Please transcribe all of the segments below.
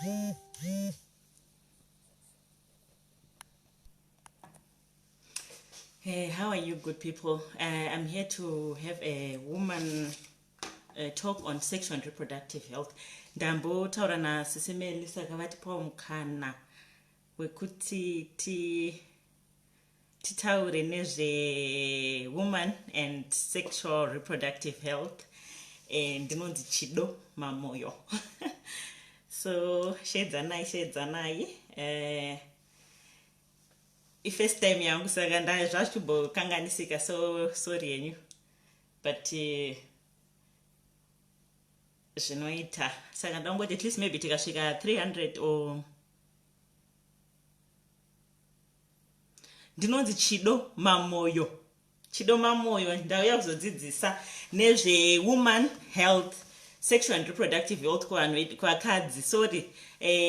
Hey, how are you, good people? I'm here to have a woman talk on sexual and reproductive health. Ndambotaura nasisi Meli, saka vatipawo mukana wekuti titaure nezve woman and sexual reproductive health. Ndinonzi Chido Mamoyo. So shedzanai, shedzanai. Ifirst time yangu, saka zvachimbokanganisika, so sorry yenyu, but zvinoita. Saka ndangoti at least maybe tikasvika 300 or... Ndinonzi Chido Mamoyo, Chido Mamoyo. Ndauya kuzodzidzisa nezvewoman health, sexual and reproductive health, kuvanhu, kuvakadzi. Sorry,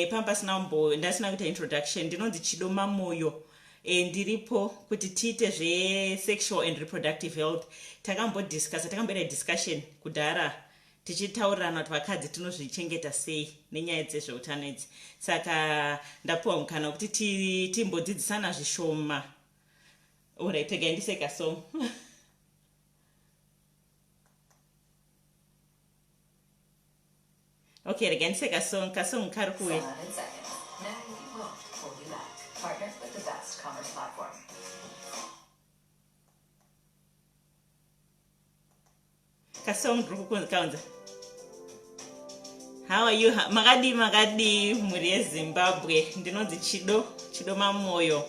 pamba pasina mbo ndasina kuita introduction. Ndinonzi Chido Mamoyo. Ndiripo kuti tiite zvesexual and reproductive health. Takambodiscussa, takamboita discussion kudhara tichitaurirana kuti vakadzi tinozvichengeta sei nenyaya dzezveutano idzi. Saka ndapiwa mukana wekuti timbodzidzisana zvishoma. Alright, regai ndiise kasong. Okay, regai ndise kasong. Kasong kari kuuya. 7 seconds. Now we won't hold you back. Partner with the best commerce platform. Kasong ndiri kukaunza. How are you? Makadii, makadii, mhuri yeZimbabwe? Ndinonzi Chido, Chido Mamoyo.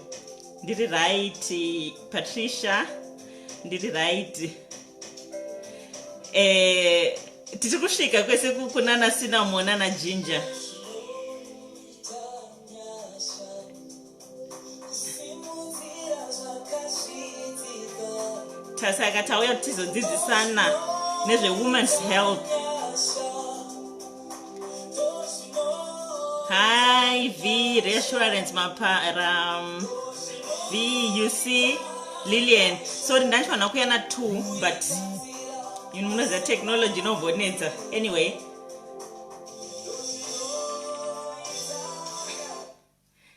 Ndiri right, Patricia, ndiri right. Tiri kusvika kwese kunana cinnamon, nana ginger. Saka tauya kuti tizodzidzisana nezvewomen's health. Hi V Reassurance Mapara, VUC Lilian. Sorry, ndandifanira kuuya na2, but munoziva technology inombonetsa. Anyway,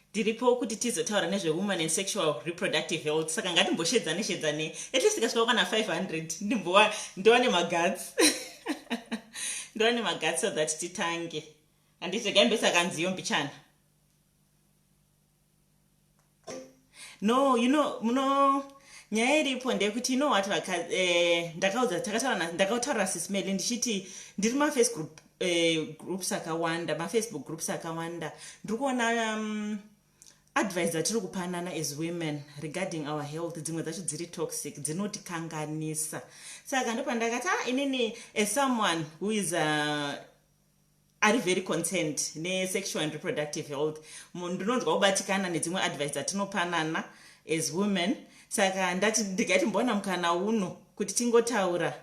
ndiripo kuti tizotaura nezvewoman and sexual reproductive health. Saka ngatimboshedzane shedzane, at least tikasvika kana 500, ndimbowa ndowane maguts, ndowane maguts, so that titange. Handiti regai mbesakanziyo mbichana. No, muno nyaya iripo ndeyekuti, you know what, ndakaudza, takataura, ndakataura Sis Meli ndichiti ndiri mafacebook groups akawanda, mafacebook groups akawanda. Ndiri kuona advice dzatiri kupanana as women regarding our health, dzimwe dzacho dziri toxic, dzinotikanganisa. Saka ndopandakati, ah, inini as someone who is ari very concerned nesexual and reproductive health, ndinonzwa kubatikana nedzimwe advice dzatinopanana as women. Saka ndati ndikati mboona mukana uno kuti tingotaura,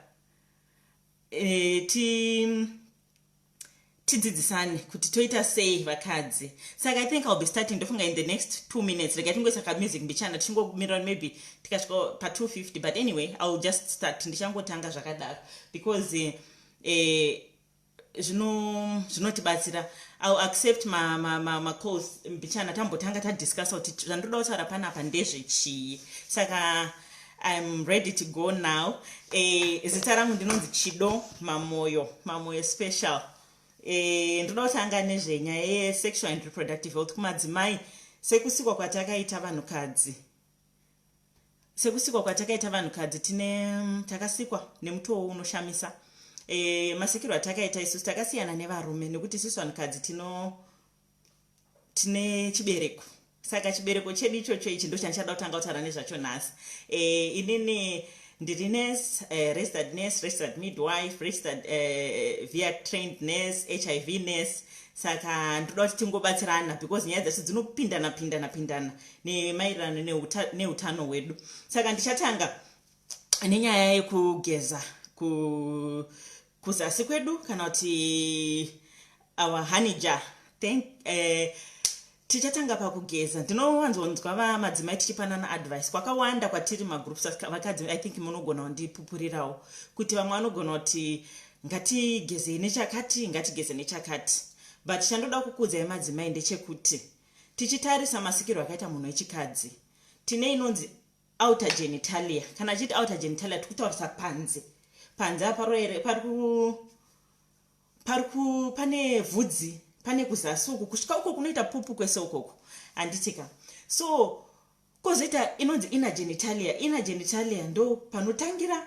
tidzidzisane kuti toita sei vakadzi. Saka I think I'll be starting, ndofunga, in the next 2 minutes. Regai tingoisa kamusic mbichana, tichingomirira maybe tikasvika pa250. But anyway, I'll just start, ndichangotanga zvakadaro because zvinotibatsira. I'll accept macalls ma mbichana, tambotanga tadiscussa kuti zvandoda kutaura panapa ndezvechii. Saka I'm ready to go now. Zita rangu ndinonzi Chido Mamoyo, Mamoyo Special. Ndoda kutanga nezvenyaya yesexual and reproductive health kumadzimai. Sekusikwa kwatakaita vanhukadzi, sekusikwa kwatakaita vanhukadzi, tine takasikwa nemutoo unoshamisa. Masikirwo atakaita isusu takasiyana nevarume nekuti isusu vanhukadzi tine chibereko. Saka chibereko chedu ichocho ichi ndo chandichada kutanga kutaura nezvacho nhasi. Inini ndiri nurse, registered nurse, registered midwife, registered VIAC trained nurse, HIV nurse. Saka ndoda kuti tingobatsirana because nyaya dzacho dzinopindana pindana pindana nemaererano neutano hwedu. Saka ndichatanga nenyaya yekugeza kuzasi kwedu, kana kuti our honey jar. Tichatanga pakugeza. Ndinowanzonzwa vamadzimai tichipanana advice kwakawanda kwatiri magroups vakadzi. I think munogona kundipupurirawo kuti vamwe vanogona kuti ngatigezei nechakati, ngatigeze nechakati. But chandoda kukuudzai madzimai ndechekuti tichitarisa masikirwo akaita munhu wechikadzi, tine inonzi outer genitalia. Kana achiti outer genitalia, tiri kutaurisa panze. Panze apa pari ku pane vhudzi, pane kuzasi uku kusvika uko kunoita pupu kwese ukoko, handitika? So kwozoita inonzi inner genitalia. Inner genitalia ndo panotangira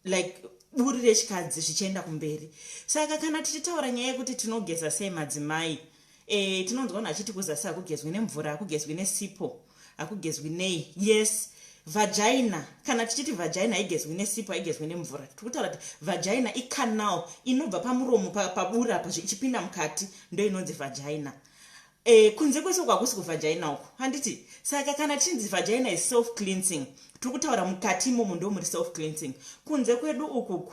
like buri rechikadzi zvichienda kumberi. Saka kana tichitaura nyaya yekuti tinogeza sei madzimai, tinonzwa vanhu achiti kuzasi hakugezwi nemvura, hakugezwi nesipo, hakugezwi nei. Yes, vagina, kana tichiti vagina haigezwi nesipo, haigezwi nemvura, tiri kutaura kuti vagina icanal inobva pamuromo, paburi apa, ichipinda mukati, ndo inonzi vagina. Kunze kwese uku hakusi kuvagina uku, handiti? Saka kana tichinzi vagina is self cleansing, tiri kutaura mukati imomo ndo muri self cleansing. Kunze kwedu ukuku,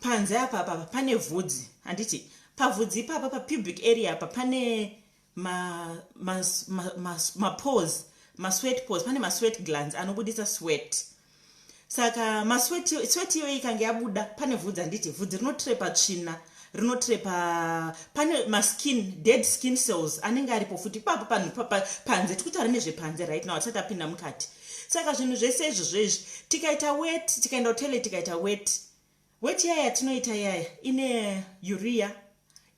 panze apa apa pane vhudzi, handiti? Pavhudzi ipapa, papubic area apa, pane mapores, ma masweat pores, pane masweat glands anobudisa sweat. Saka masweat, sweat iyoyi ikange yabuda pane vhudzi, handiti? Vhudzi rinotrepa tsvina, rinotrepa, pane maskin, dead skin cells anenge aripo futi ipapo panhu panze. Tiri kutaura nezvepanze right now, hatisati apinda mukati. Saka zvinhu zvese izvozvo izvi, tikaita wet, tikaenda kutoilet, tikaita wet, wet yaya yatinoita yaya ine urea,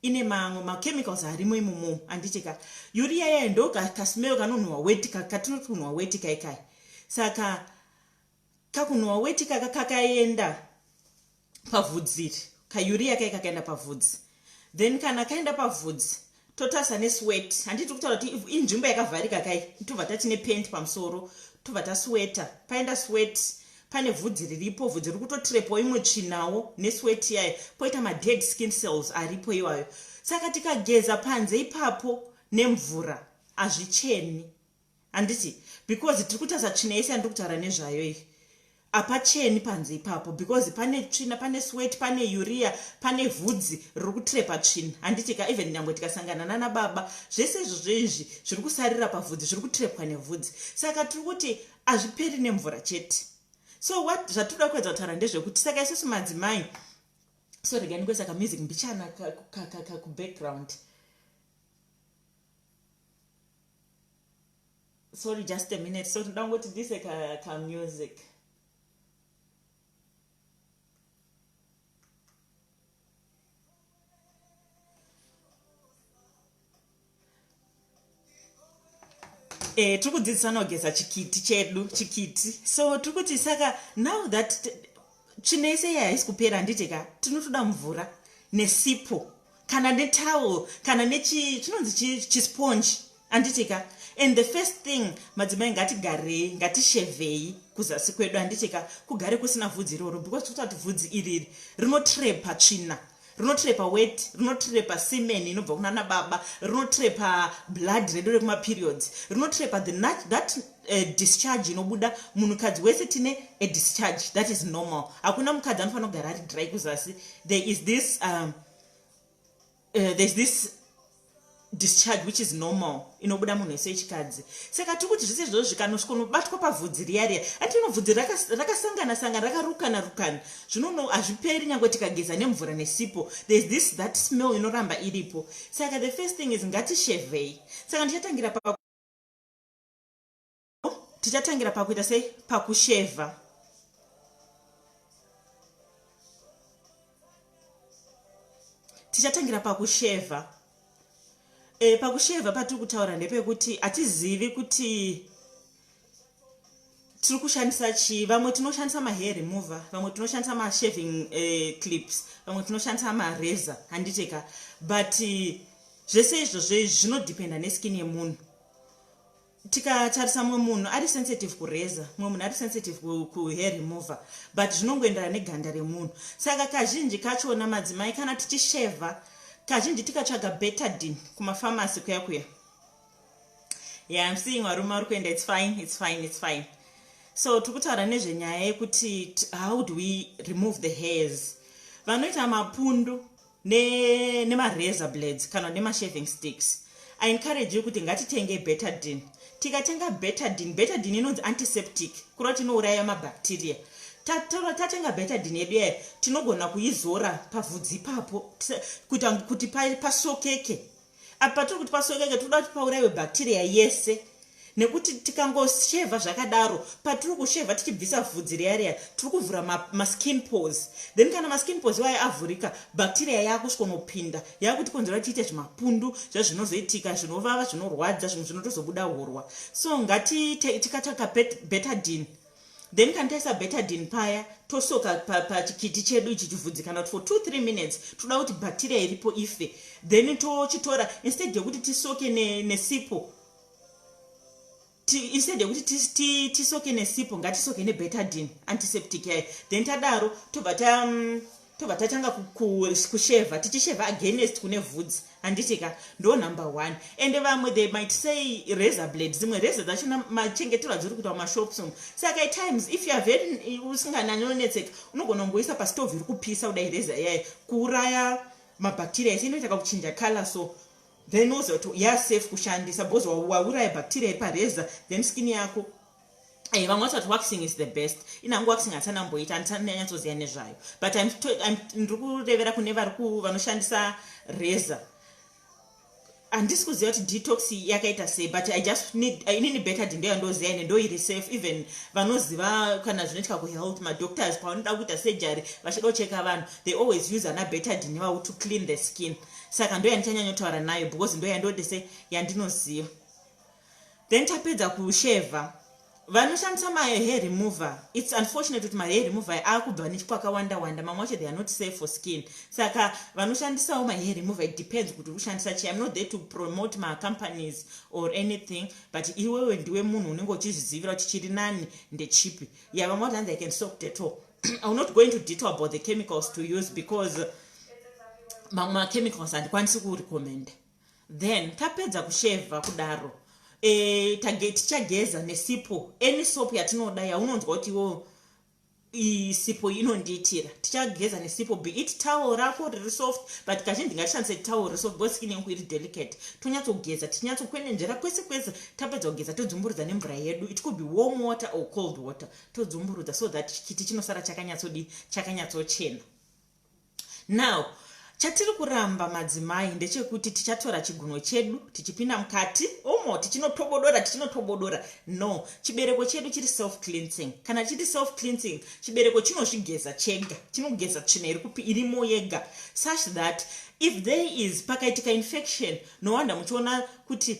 ine mamwe machemicals arimo imomo, handitika? Urea yaya ndo kasmell kanonhuhwa weti, katinoti kunhuhwa weti kaikai. Saka kakunhuhwa weti kaka kakaenda pavhudziri, kaurea kai kakaenda pavhudzi. Then kana kaenda pavhudzi, totarisa nesweat, handiti? Kutaura kuti inzvimbo yakavharika kai, tobva tati nepant pamusoro, tobva tasweta, paenda sweat, pane vhudzi riripo, vhudzi riri kutotrepawo imwe tsvinawo nesweat yayo, poita madead skin cells aripo iwayo. Saka tikageza panze ipapo nemvura, hazvicheni, handiti? Because tiri kutarisa tsvina yese yandiri kutaura nezvayo iyi. Hapacheni panze ipapo because pane tsvina, pane sweat, pane urea, pane vhudzi riri kutrepa tsvina, handiti ka? Even nyangwe tikasangana nana baba, zvese izvozvo izvi zviri kusarira pavhudzi, zviri kutrepwa nevhudzi. Saka tiri kuti hazviperi nemvura chete. So what zvatinoda kuedza kutaura ndezvekuti, saka isusu madzimai, so regai ndikuisa kamusic mbichana kubackground. Sorry, just a minute. So tinoda kungoti ndise kamusic ka. Tiri kudzidzisana kugeza chikiti chedu, chikiti. So tiri kuti, saka now that tsvina yese iya haisi kupera, handiti ka? Tinotoda mvura nesipo kana netowel kana nechi chinonzi chisponge, handiti ka? And the first thing, madzimai, ngatigarei, ngatishevhei kuzasi kwedu, handiti ka? Kugare kusina vhudzi iroro, because tikuta kuti vhudzi iriri rinotrepa tsvina, rinotrepa wet, rinotrepa semen inobva kunana baba, rinotrepa blood redu rekumaperiods, rinotrepa the that discharge inobuda. Munhukadzi wese tine a discharge that is normal. Hakuna mukadzi anofanira kugara ari dry kuzasi. There is this there's this discharge which is normal, inobuda munhu wese wechikadzi. Saka tiri kuti zvese izvozvo zvikanosvikonobatwa pavhudzi riya riya, atino vhudzi rakasangana sangana, rakarukana rukana, zvinono hazviperi nyange tikageza nemvura nesipo. There's this that smell inoramba iripo. Saka the first thing is ngatishevhei. Saka ndichatangira pa tichatangira pakuita sei, pakushevha. Tichatangira pakushevha. Pakushevha patiri kutaura ndepekuti hatizivi kuti tiri kushandisa chii. Vamwe tinoshandisa mahair remover, vamwe tinoshandisa mashaving clips, vamwe tinoshandisa mareza, handitika? But zvese izvozvo izvi zvinodhipenda neskin yemunhu. Tikatarisa, mumwe munhu ari sensitive kureza, mumwe munhu ari sensitive kuhair remover, but zvinongoenderana neganda remunhu. Saka kazhinji kachona madzimai, kana tichishevha, kazhinji tikatsvaga Betadine kumafamasi kuya kuya. Yeah, I'm seeing varume vari kuenda. It's fine, it's fine, it's fine. So tiri kutaura nezvenyaya yekuti how do we remove the hairs. Vanoita mapundu nemarazor blades kana nemashaving sticks, I encourage you kuti ngatitenge Betadine. Tikatenga Betadine, Betadine inonzi antiseptic, kureva kuti inouraya mabacteria. Tatora, tatenga Betadine yedu yaya, tinogona kuizora pavhudzi ipapo kuita kuti pasokeke. Apa patiri kuti pasokeke, toda kuti paurayiwe bacteria yese, nekuti tikangoshevha zvakadaro, patiri kushevha tichibvisa vhudzi riya riya, tiri kuvhura maskin pores. Then kana maskin pores iwayo avhurika, bacteria yakusvikonopinda, yakutikonzera tiite zvimapundu zvezvinozoitika, zvinovava, zvinorwadza, zvimwe zvinotozobuda urwa. So ngati tikataka Betadine, then kana taisa Betadine paya, tosoka pachikiti chedu ichi chivhudzi kana kuti for 2 3 minutes. Toda kuti bacteria iripo ife. Then tochitora, instead yekuti tisoke nesipo, instead yekuti tisoke nesipo, ngatisoke neBetadine antiseptic yayo. Then tadaro, tobva tatanga kushevha, tichishevha against kune vhudzi, handitika? Ndo number one. And vamwe, they might say razor blade. Dzimwe razor dzachona, machengetero adziri kuita mumashops umu. Saka at times, if you are very usinganyanyonetseka, unogona kungoisa pastove iri kupisa kudai razor yayo, kuuraya mabacteria ese. Inoita kakuchinja colour, so then uziva kuti yasafe kushandisa because wauraya bacteria iri parazor. Then skin yako. Vamwe vati waxing is the best. Inhangu waxing handisanamboita, handisanyatsoziva nezvayo, but ndiri kurevera kune vari vanoshandisa razor. Handisi kuziva kuti detox yakaita sei, but I just need, inini Betadine ndo yandoziva, ine ndo iri safe. Even vanoziva kana zvinoitika kuhealth, madoctors, pavanoda kuita surgery, vachida kucheka vanhu, they always use ana Betadine ivavo to clean the skin. Saka ndo yandichanyanyotaura nayo because ndo yandode se yandinoziva. Then tapedza kushevha, vanoshandisa mahair remover, it's unfortunate kuti mahair remover akubva nechikwakawanda wanda. Mamwe acho, they are not safe for skin. Saka vanoshandisawo mahair remover, it depends kuti uri kushandisa chii. I'm not there to promote macompanies or anything, but iwewe ndiwe munhu unenge uchizvizivira kuti chiri nani ndechipi. Ya, vamwe vati hanzi I can soak Dettol. I'm not going to detail about the chemicals to use because mamwe machemicals handikwanisi kurecommenda. Then tapedza kushevha kudaro, tichageza nesipo, any soap yatinoda, yaunonzwa kuti iwo sipo inondiitira. Tichageza nesipo, be it towel rako riri soft, but kazhinji ngatishandise towel riri soft because skin yangu iri delicate. Tonyatsogeza, tichinyatsokwenenzvera kwese kwese. Tapedza kugeza, todzumburudza nemvura yedu. It could be warm water or cold water. Todzumburudza so that chikiti chinosara chakanyatsodi, chakanyatsochena. Now, chatiri kuramba, madzimai, ndechekuti tichatora chigunwe chedu, tichipinda mukati omo, tichinotobodora, tichinotobodora. No, chibereko chedu chiri self cleansing. Kana chiri self cleansing, chibereko chinozvigeza chega, chinogeza tsvina iri kupi, irimo yega, such that if there is, pakaitika infection, no wonder muchiona kuti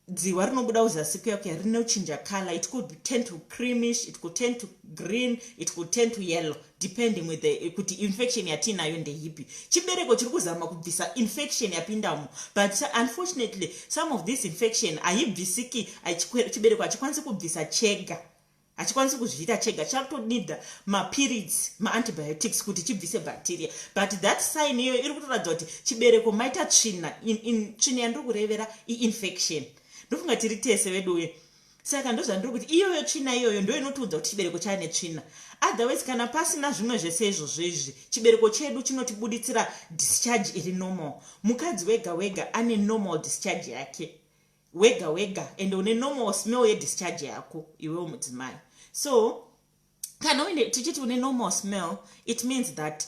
dzihwa rinobuda kuzasi kuya kuya rinochinja color. It could turn to creamish, it could turn to green, it could turn to yellow, depending with the kuti infection yatiinayo ndeipi. Chibereko chiri kuzama kubvisa infection yapindamo, but unfortunately some of this infection haibvisiki. Chibereko hachikwanisi kubvisa chega, hachikwanisi kuzviita chega. Chakutonida mapiritsi, maantibiotics, kuti chibvise bacteria. But that sign iyoyo iri kutoratidza kuti chibereko maita tsvina. Tsvina yandiri kurevera iinfection. Ndofunga tiri tese veduwe. Saka ndozvandiri kuti iyoyo tsvina iyoyo ndo inotiudza kuti chibereko chaane tsvina. Otherwise, kana pasina zvimwe zvese izvozvo izvi, chibereko chedu chinotibuditsira discharge iri normal. Mukadzi wega wega ane normal discharge yake wega wega, and une normal smell yedischarge yako iwewo mudzimai. So kana uine, tichiti une normal smell, it means that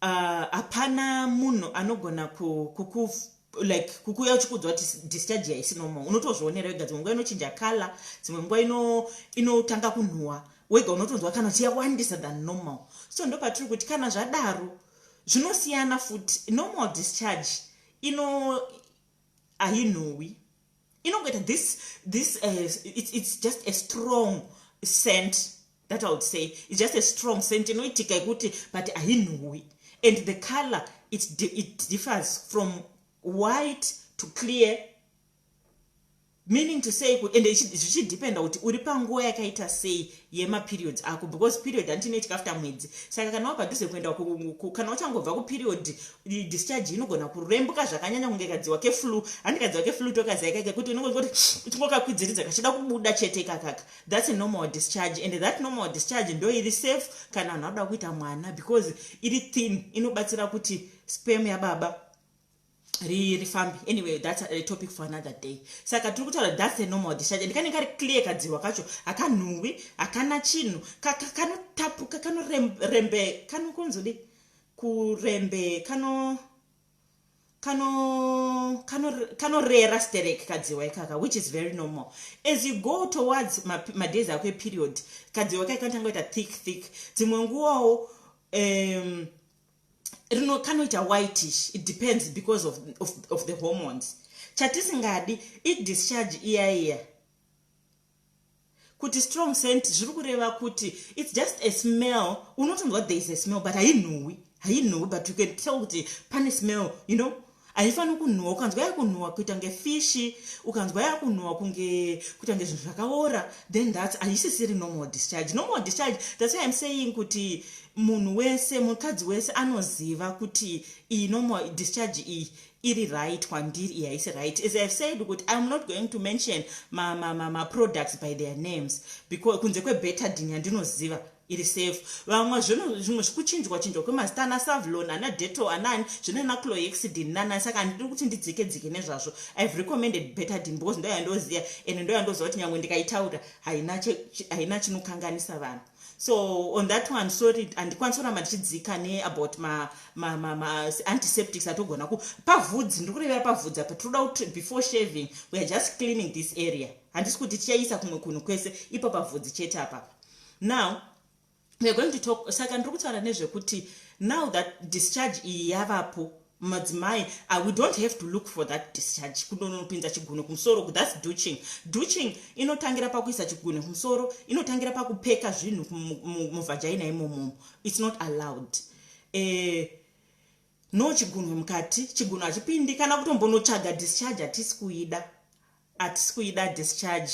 hapana munhu anogona kuku like kukuya uchikuudza kuti discharge haisi normal. Unotozvionera wega. Dzimwe nguva inochinja color, dzimwe nguva inotanga kunhuhwa wega, unotonzwa kana kuti yawandisa than normal. So ndo patiri kuti kana zvadaro, zvinosiyana futi. Normal discharge ino hainhuhwi, inongoita this, it's just a strong scent that I would say. It's just a strong scent inoitika yekuti, but hainhuhwi. And the color, it differs from white to clear, meaning to say, ende zvichidhipenda kuti uri panguva yakaita sei yemaperiods ako, because period handiti inoitika after mwedzi. Saka kana wapadhuze kuenda, kana uchangobva kuperiod, discharge inogona kurembuka zvakanyanya, kunge kadziwa keflu. Handi kadziwa keflu tokaziva kake kuti unongoti uchingokakwidziridza, kachida kubuda chete ikakaka. That's a normal discharge, and that normal discharge ndo iri safe kana vanhu vanoda kuita mwana, because iri thin, inobatsira kuti sperm yababa Rifambe. Anyway, that's a topic for another day. Saka tiri kutaura, that's a normal discharge, and kanenge kari clear. Kadzihwa kacho hakanhuhwi, hakana chinhu, kanotapuka, kanorembe, kanokunzodi kurembe, kano kano kanorera sterek kadziwa ikaka, which is very normal. As you go towards madays ako eperiod, kadziwa kai kanotanga kuita thick thick. Dzimwe nguvawo rino kanoita whitish. It depends because of the hormones. Chatisingadi idischarge iya iya kuti strong scent. Zviri kureva kuti it's just a smell. Unotonzwa there is a smell, but hainhuhwi, hainhuhwi, but you can tell kuti pane smell. Haifaniri kunhuhwa. Ukanzwa yakunhuhwa kuita kunge fish, ukanzwa yakunhuhwa kunge kuita kunge zvinhu zvakaora, then that's haisisiri normal discharge. Normal discharge, that's why I'm saying kuti munhu wese, mukadzi wese anoziva kuti iyi normal discharge iyi iri right kwandiri, iyi haisi right. As I've said kuti I'm not going to mention maproducts by their names because kunze kweBetadine yandinoziva iri safe. Vamwe zvimwe zvikuchinjwa chinjwa kwemazita, ana Savlon, ana Dettol, anani, zvino ana chlorhexidine nana. Saka handidi kuti ndidzike dzike nezvazvo. I've recommended Betadine because ndo yandoziva, and ndo yandoziva kuti nyange ndikaitaura haina chinokanganisa vanhu. So on that one, sorry, handikwanisi kuramba ndichidzika neabout ma antiseptics atogona ku pavhudzi. Ndiri kurevera pavhudzi apa. Tinoda kuti before shaving, we are just cleaning this area. Handisi kuti tichaisa kumwe kunhu kwese, ipo pavhudzi chete apapa. Now we are going to talk, saka ndiri kutaura nezvekuti now that discharge iyi yavapo, madzimai, we don't have to look for that discharge kunonopinza chigunwe kumusoro. That's douching. Douching inotangira pakuisa chigunwe kumusoro, inotangira pakupeka zvinhu muvagina imomomo. It's not allowed. No chigunwe mukati, chigunwe hachipindi kana kutombonotsvaga discharge. Hatisi kuida, hatisi kuida discharge.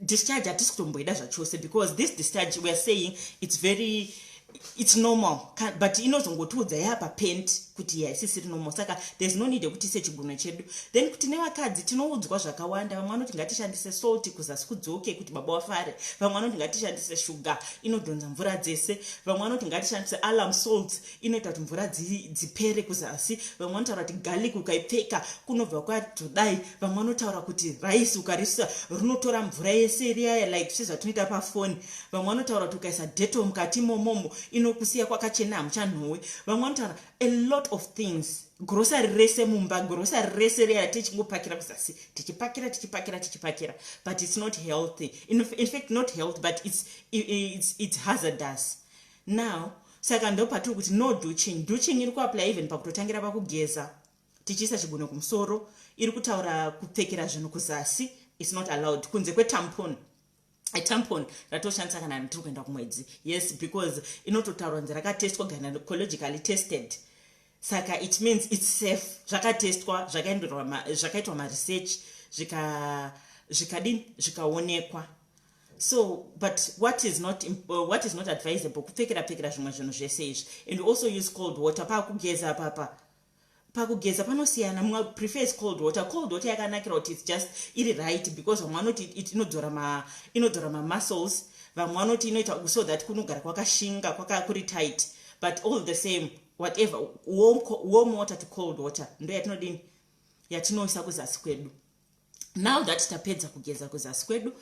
Discharge hatisi kutomboida zvachose, because this discharge, we are saying it's normal, but inozongotiudza yapa pent kuti haisisiri normal. Saka there's no need yekuti ise chigunwe chedu. Then kuti nevakadzi tinoudzwa zvakawanda. Vamwe vanoti ngatishandise salt kuzasi kudzoke kuti baba wafare. Vamwe vanoti ngatishandise shuga, inodhonza mvura dzese. Vamwe vanoti ngatishandise alum salt, inoita kuti mvura dzipere kuzasi. Vamwe vanotaura kuti garlic ukaipfeka kunobva kwatodai. Vamwe vanotaura kuti rice ukarisa rinotora mvura yese riyaya, like sezvatinoita pafoni. Vamwe vanotaura kuti ukaisa Dettol mukati momomo inokusiya kwakachena, hamuchanhuhwi. Vamwe vanotaura a lot of things. Grocery rese mumba, grocery rese riya tichingopakira kuzasi, tichipakira, tichipakira, tichipakira, but it's not healthy. In fact, not health, but it's hazardous now. Saka ndo patiri kuti no douching. Douching iri kuapply even pakutotangira pakugeza tichiisa chigunwe kumusoro. Iri kutaura kupfekera zvinhu kuzasi, it's not allowed kunze kwetampon, tampon ratoshandisa kana tiri kuenda kumwedzi. Yes, because inototaurwa nzi rakatestwa, gynecologically tested, saka it means it's safe. Zvakatestwa, zvakaitwa maresearch, zvikadini, zvikaonekwa. So, but what is not advisable kupfekera pfekera zvimwe zvinhu zvese izvi. And we also use cold water pakugeza. Papa pakugeza panosiyana. Mumwe prefers cold water. Cold water yakanakira kuti it's just iri right, because vamwe vanoti inodzora mamuscles, vamwe vanoti inoita so that kunogara kwakashinga, kuri tight. But all the same, whatever, warm water to cold water ndo yatinodini, yatinoisa kuzasi kwedu. Now that tapedza kugeza kuzasi kwedu,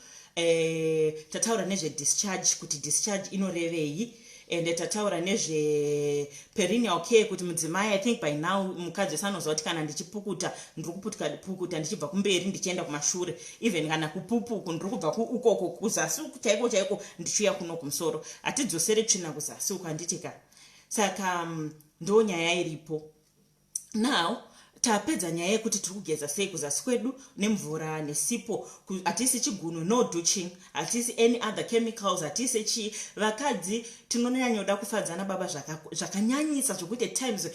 tataura nezvedischarge, kuti discharge inorevei, ende tataura nezveperineal care, kuti mudzimai, I think by now mukadzi wese anoziva kuti kana ndichipukuta, ndiri kupukuta ndichibva kumberi ndichienda kumashure. Even kana kupupuku, ndiri kubva ukoko kuzasi chaiko chaiko ndichiuya kuno kumusoro. Hatidzosere tsvina kuzasi uko, handitika? Saka ndo nyaya iripo. Now tapedza nyaya yekuti tiri kugeza sei kuzasi kwedu nemvura nesipo. Hatisi chigunwe, no douching, hatisi any other chemicals, hatisi chii. Vakadzi tinonyanyoda kufadzana baba zvakanyanyisa zvokuti at times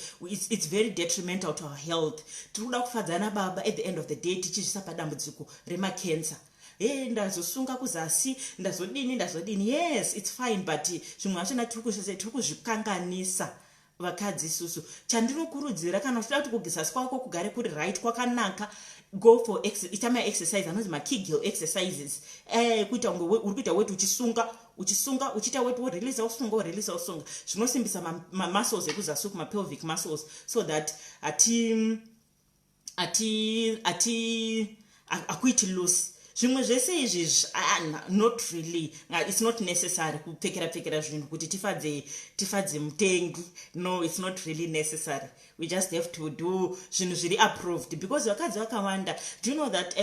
it's very detrimental to our health. Tiri kuda kufadzana baba, at the end of the day tichizvisa padambudziko remacancer. He, ndazosunga kuzasi, ndazodini, ndazodini. Yes, it's fine, but zvimwe zvachona tiri kuzvikanganisa vakadzi isusu. Chandinokurudzira, kana uchida kuti kugezasi kwako kugare kuri right, kwakanaka, Go for ita maexercise anonzi maKegel exercises, kuita kunge uri kuita weti, uchisunga, uchisunga, uchiita weti, woreleasa, usunga, woreleasa, usunga. Zvinosimbisa mamuscles ekuzasi, kumapelvic muscles, so that ati ati ati akuiti loose. Zvimwe zvese izvi, not really, it's not necessary kupfekera pfekera zvinhu kuti tifadze mutengi. No, it's not really necessary. We just have to do zvinhu zviri approved, because vakadzi vakawanda, do you know that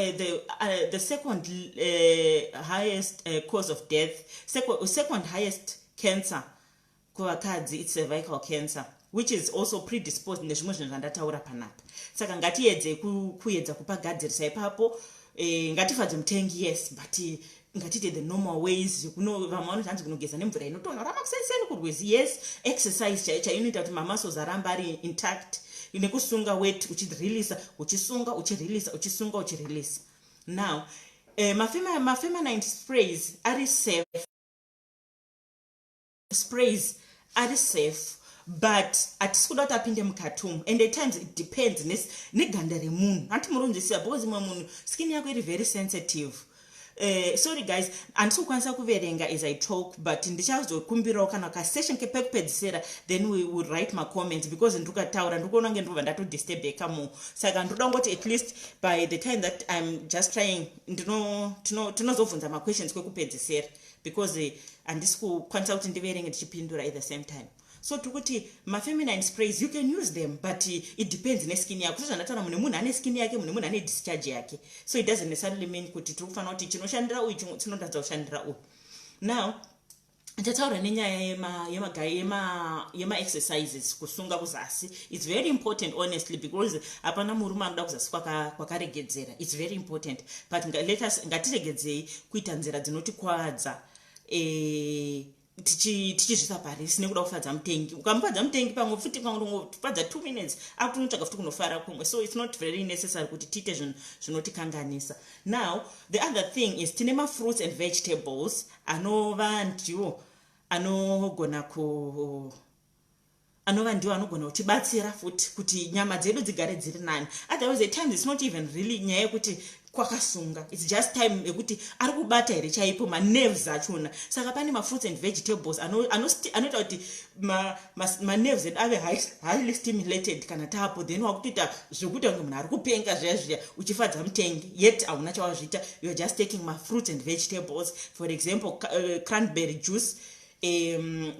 the second highest cause of death, second highest cancer kuvakadzi, it's cervical cancer, which is also predisposed nezvimwe zvinhu zvandataura panapa? Saka ngatiedze kuedza kupagadzirisa ipapo. Ngatifadze mutengi, yes, but ngatiite the normal ways. Vamwe vanoti hanzi kunogeza nemvura inotonhora makuseni kurwizi. Yes, exercise chaiyo chaiyo inoita kuti mamuscles aramba ari intact, nekusunga wet, uchireleasa, uchisunga, uchireleasa, uchisunga, uchireleasa. Now mafeminine sprays ari safe, sprays ari safe, but hatisi kuda kuti apinde mukati umu. And at times it depends neganda remunhu, hanti murunzwisisa? Because imwe munhu skin yako iri very sensitive. Sorry guys, handisi kukwanisa kuverenga as I talk, but ndichazokumbirawo kana kasession kepekupedzisira, then we will write macomments, because ndikataura ndikuona kunge ndobva ndatodisturbeka mo. Saka ndoda kungoti at least by the time that I'm just trying, tinozobvunza maquestions kwekupedzisira, because handisi kukwanisa kuti ndiverenge ndichipindura at the same time. So tiri kuti mafeminine sprays, you can use them, but it depends neskin yako. Sezvandataura, mune munhu ane skin yake, mune munhu ane discharge yake, so it doesn't necessarily mean kuti tiri kufanira kuti chinoshandira uyu chinotadza kushandira uyu. Now tataura nenyaya yemaexercises, kusunga kuzasi. It's very important, honestly, because hapana murume anoda kuzasi kwakaregedzera. It's very important, but let us, ngatiregedzei kuita nzira dzinotikwadza tichizvisa parisi nekuda kufadza mutengi. Ukamufadza mutengi pamwe futi, pamwe fadza 2 minutes, akutonotsvaga futi kunofara kumwe. So it's not very necessary kuti tiite zvinhu zvinotikanganisa. Now the other thing is, tine mafruits and vegetables anova ndiwo anogona ku anova ndiwo anogona kutibatsira futi kuti nyama dzedu dzigare dziri nani. Otherwise, at times it's not even really nyaya yekuti kwakasunga, it's just time yekuti ari kubata here chaipo manerves achona. Saka pane mafruits and vegetables anoita kuti manerves edu ave highly stimulated. Kana taapo, then wakutoita zvekuita kunge munhu ari kupenga zviya zviya, uchifadza mutengi, yet hauna chawazviita. You are just taking mafruits and vegetables, for example cranberry juice.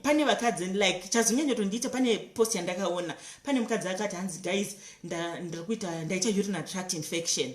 Pane vakadzi, like chazonyanyotondiita, pane post yandakaona, pane mukadzi akati hanzi, "Guys, ndiri kuita, ndaita urinary tract infection."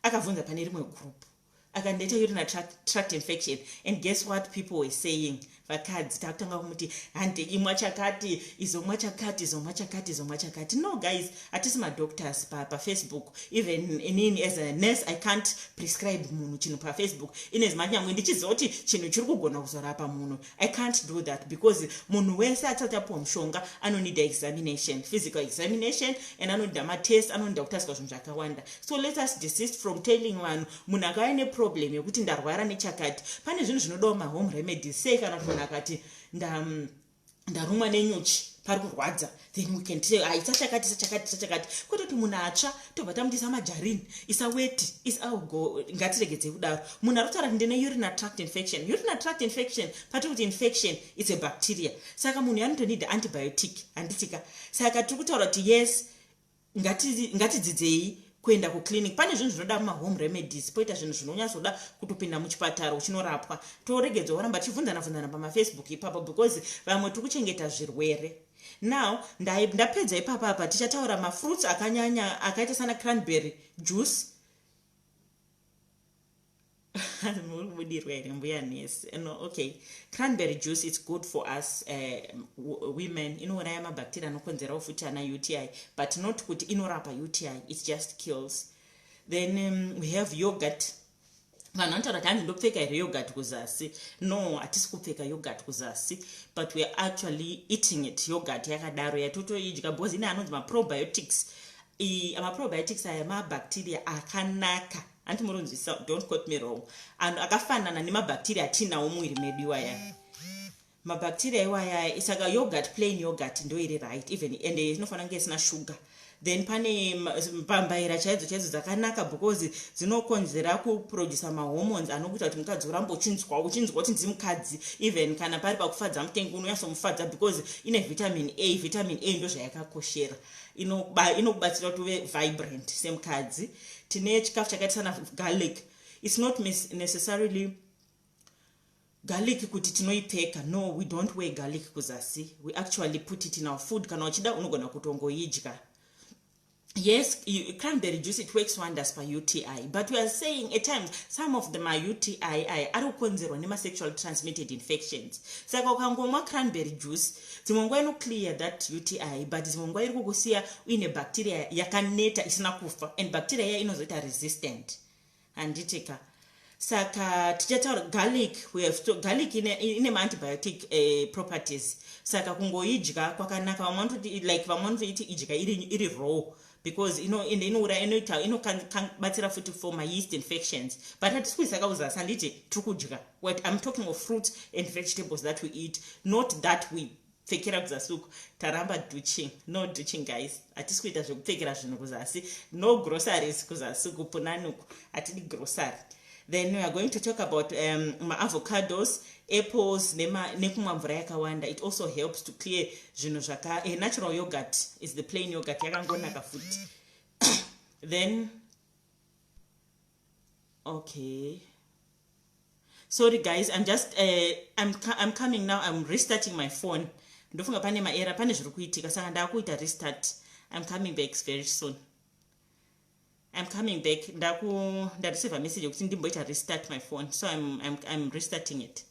Akabvunza pane rimwe group, akandaita urinary tract infection, and guess what people were saying? Vakadzi takutanga kumuti, "Hande, imwa chakati, izomwa chakati, izomwa chakati, izomwa chakati." No guys, hatisi madoctors paFacebook. Even inini as a nurse, I can't prescribe munhu chinhu paFacebook, inezima nyangwe ndichiziva kuti chinhu chiri kugona kuzorapa munhu. I can't do that, because munhu wese atisati apiwa mushonga anonida examination, physical examination, and anoda matest, anonoda kutariswa zvinhu zvakawanda. So let us desist from telling vanhu, munhu akauya neproblem yekuti ndarwara nechakati. Pane zvinhu zvinodawo mahome remedies. Sei kana kuti munhu akati, "Ndarumwa nenyuchi, pari kurwadza," then we can say, "Ah, isa chakati, isa chakati, isa chakati," kwete kuti munhu atsva tobva tamuti, "Isa majarini, isa weti, isa augo." Ngatiregedzei kudaro. Munhu ari kutaura kuti, "Ndine urinary tract infection." Urinary tract infection, pati kuti infection, it's a bacteria, saka munhu yanotonida antibiotic, handitika? Saka tiri kutaura kuti yes, ngatidzidzei kuenda kuclinic. Pane zvinhu zvinoda mahome remedies, poita zvinhu zvinonyatsoda kutopinda muchipatara uchinorapwa. Toregedza kuramba tichibvunzana bvunzana pamafacebook ipapo, because vamwe tiri kuchengeta zvirwere. Now ndapedza ipapapa. Tichataura mafruits akanyanya akaita sana cranberry juice. Muri kubudirwa here, mbuya nesi? No, okay. Cranberry juice, it's good for us women. Inouraya mabacteria anokonzerawo futi ana UTI, but not kuti inorapa UTI, it just kills. Then we have yogurt. Vanhu vanotaura kuti, "Hanzi ndopfeka here yogurt kuzasi?" No, hatisi kupfeka yogurt kuzasi, but we are actually eating it. Yogurt yakadaro yatotoidya, because ine anonzi maprobiotics. Maprobiotics aya mabacteria akanaka, hanti murunzwisa? Don't quote me wrong. Anhu akafanana nemabacteria atinawo mumwiri medu iwaya. Mabacteria iwaya. Saka yogurt, plain yogurt ndo iri right even, and inofanira kunge isina sugar. Then pane mbambaira chaidzo chaidzo dzakanaka because dzinokonzera kuprodusa mahormones anokuita kuti mukadzi urambe uchinzwa kuti ndzi mukadzi. Even kana pari pakufadza mutengi, unonyatsomufadza because ine vitamin A. Vitamin A ndo zvayakakoshera, inokubatsira kuti uve vibrant semukadzi. Tine chikafu chakaita sana garlic. It's not necessarily garlic kuti tinoipfeka. No, we don't wear garlic kuzasi. We actually put it in our food. Kana uchida, unogona kutongoidya. Yes, cranberry juice, it works wonders pa-UTI, but we are saying at times some of them are UTI aya ari kukonzerwa nema-sexual transmitted infections. Saka ukangomwa cranberry juice, dzimwe nguva inoclear that UTI, but dzimwe nguva iri kukusiya uine bacteria yakaneta isina kufa, and bacteria iya inozoita resistant, handitika? Saka tichataura garlic. We have to, garlic ine maantibiotic properties, saka kungoidya kwakanaka. Vamwe vanototi, like, vamwe vanotoiti idya iri raw because ende inoura, inoita, inobatsira futi for mayeast infections. But hatisi kuisa kauzasi, handiti? Tiri kudya. What I'm talking of, fruits and vegetables that we eat, not that we pfekera kuzasi uku. Taramba douching. No douching, guys. Hatisi kuita zvekupfekera zvinhu kuzasi. No groceries kuzasi uku, punanuku, hatidi grocery. Then we are going to talk about maavocados, apples, nekumwa mvura yakawanda. It also helps to clear zvinhu zvaka. A natural yogurt is the plain yogurt, yakangonaka futi. Then, okay, sorry guys, I'm just I'm coming now. I'm restarting my phone. Ndofunga pane maerror, pane zviri kuitika, saka ndakuita restart. I'm coming back very soon. I'm coming back. Ndaku ndareceiva message yekuti ndimboita restart my phone, so I'm restarting it.